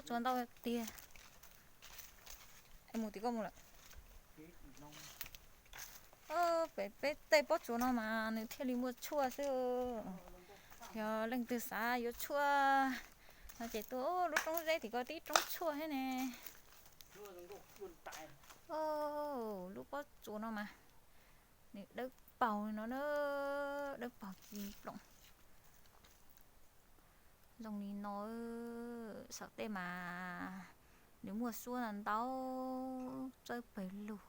Tsuas ntau tiag. Es mus tim koj mus lawm. Pem peb tej pob tsuas no mas nws thiaj li muaj tshuaj xwb. Yog leej twg xav yuav tshuaj no ces tuaj lub roob zeb tim ko tib roob tshuaj thiab ne. Lub pob tsuas no mas nws dawb paug no na, dawb paug ci ploom. Zoo li no, saum tej mas nws muaj suab ntau, txawb pawg lug.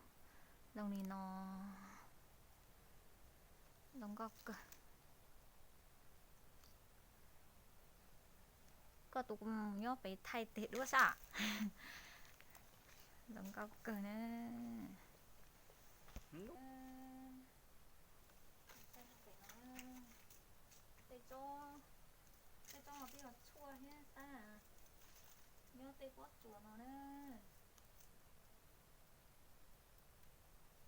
Zoo li no, zoo nkauj kawg. Koj tus nyob pem thaij tes duab sab. Zoo nkauj kawg na. Tej tsob no twb yog tshuaj thiab tab, nyob tej pob tsuas no na.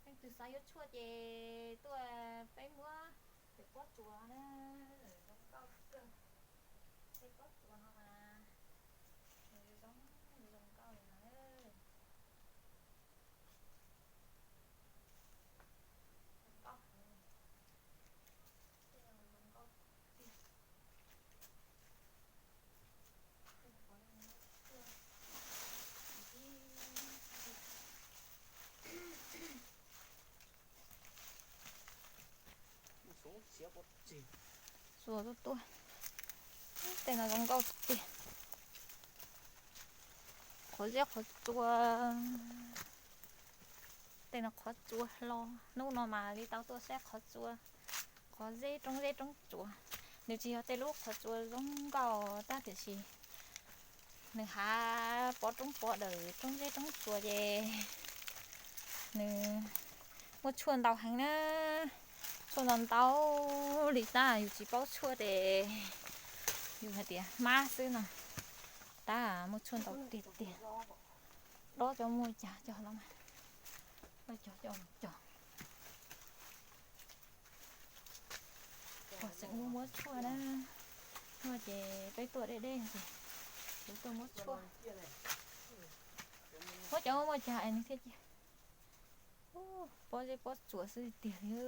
Leej twg xav yuav tshuaj ces tuaj peb muab tej pob tsuas na, zoo nkauj kawg. Tej pob tsuas no mas nws zoo, nws zoo nkauj li no na. Zoo nkauj heev. Tej no zoo nkauj tiag. Tsuas tuaj tuaj. Tej no zoo nkauj tiag. Qhov zeb qhov tsua. Tej no qhov tsua hlo, hnub no mas li tau tuaj saib qhov tsua, qhov zeb roob zeb roob tsuas. Nws tsis yog tej lub qhov tsua zoo nkauj tab tiam sis nws hav pov roob pov dawm roob zeb roob tsuas ces nws muaj tshuaj ntau heev na. Tshuaj ntau ntau li tab yus tsis paub tshuaj ces yus hais tias hmab xwb no. Tab muaj tshuaj ntau tiag tiag. Dob cov muaj cas cog los mas, cog cog cog. Pog xeem muab muab tshuaj na. Muaj ces peb tuaj deb deb ces kuv tuaj muab tshuaj. Muab cov muaj cas es nws thiaj cia. Pob zeb pob tsuas xwb tiag li.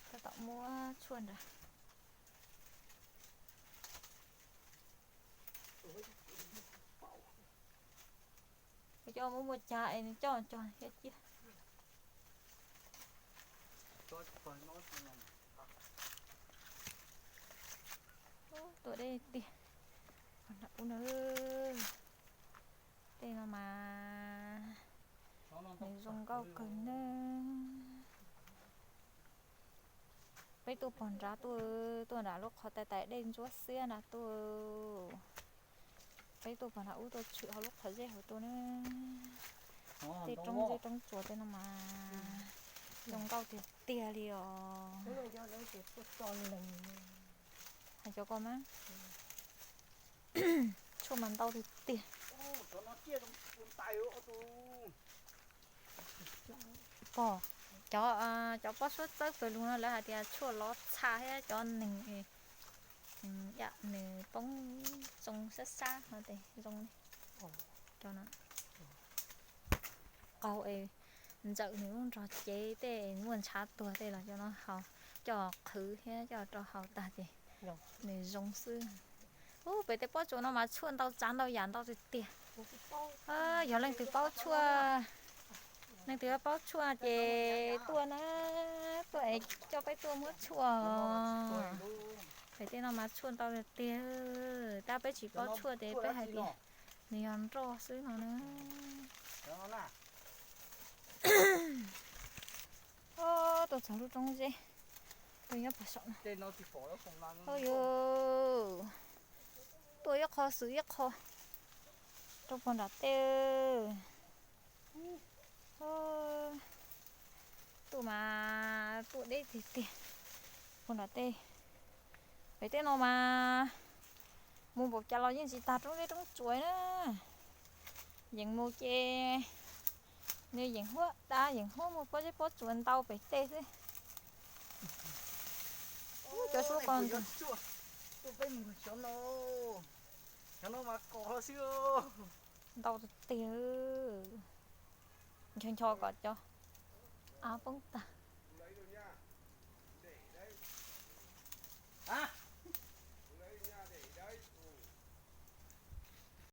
Tab tom muab tshuaj nrad. Kuv coj muab muaj cag es nws coj cog thiab ciaj. Tuaj deb tiag. Qhov nram ub na, tej no mas nws zoo nkauj kawg na. Peb tuaj pog nrad tuaj, tuaj nram lub qhov tais tais dej ntsuab xiab nrad tuaj. Peb tuaj pog nrad ub tuaj tshwm hauv lub qhov zeb hauv tuaj na. Tej roob zeb roob tsuas tej no mas zoo nkauj tiag tiag li os. Hais cov ko mas tshuaj mas ntau tiag tiag. Pog, cov, cov pob suab txawb pawg lug no lawv hais tias tshuaj lov txha thiab cov neeg yam nws poob tsoo sab sab no tes zoo li. Cov no qaug es ntxawm nws lub nrog cev tej muaj ntshav tuag tej los cov no haus, coj qhwv thiab coj rau haus tag ces nws zoo xwb. Ub, pem tej pob tsuas no mas tshuaj ntau tsav ntau yam ntau tiag tiag. Yog leej twg paub tshuaj, leej twg paub tshuaj ces tuaj na, tuaj es coj peb tuaj muab tshuaj. Pem tej no mas tshuaj ntau tiag tiag, tab peb tsis paub tshuaj ces peb hais tias nws yog nroj xwb no na. Tuaj txog lub roob zeb, tuaj nyob pog saum no. Ov yus, tuaj ib qho xwm ib qho rau pog nram tej. Tuaj mas tuaj deb tiag tiag. Pog nram tej Pem tej no mas mus npaum cas los yeej tsis tag roob zeb roob tsuas na. Yeej mus ces nws yeej huab dab, yeej huab mus pob zeb pob tsuas ntau pem tej xwb. Cov suab ko ntag. Peb mus xyov no, xyov no mas kom xwb. Ntau tiag tiag. Ncho ncho kom cov av poob tag.